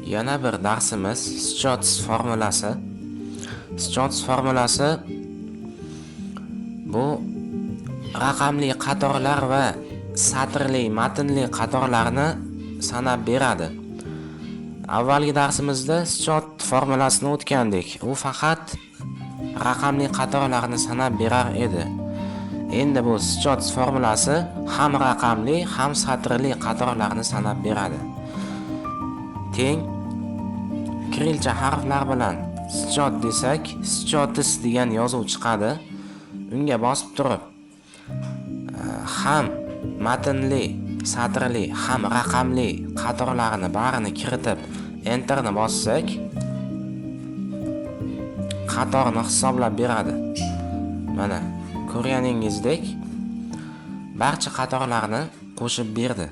Yana bir darsimiz счёт formulasi. Счёт formulasi bu raqamli qatorlar va satrli, matnli qatorlarni sanab beradi. Avvalgi darsimizda счёт formulasini o'tgandik. U faqat raqamli qatorlarni sanab berar edi. Endi bu счёт formulasi ham raqamli, ham satrli qatorlarni sanab beradi. Teng kirilcha harflar bilan счёт desak, счётс degan yozuv chiqadi. Unga bosib turib, ham matnli, satrli, ham raqamli qatorlarni barini kiritib, enterni bossak, qatorni hisoblab beradi. Mana, ko'rganingizdek, barcha qatorlarni qo'shib berdi.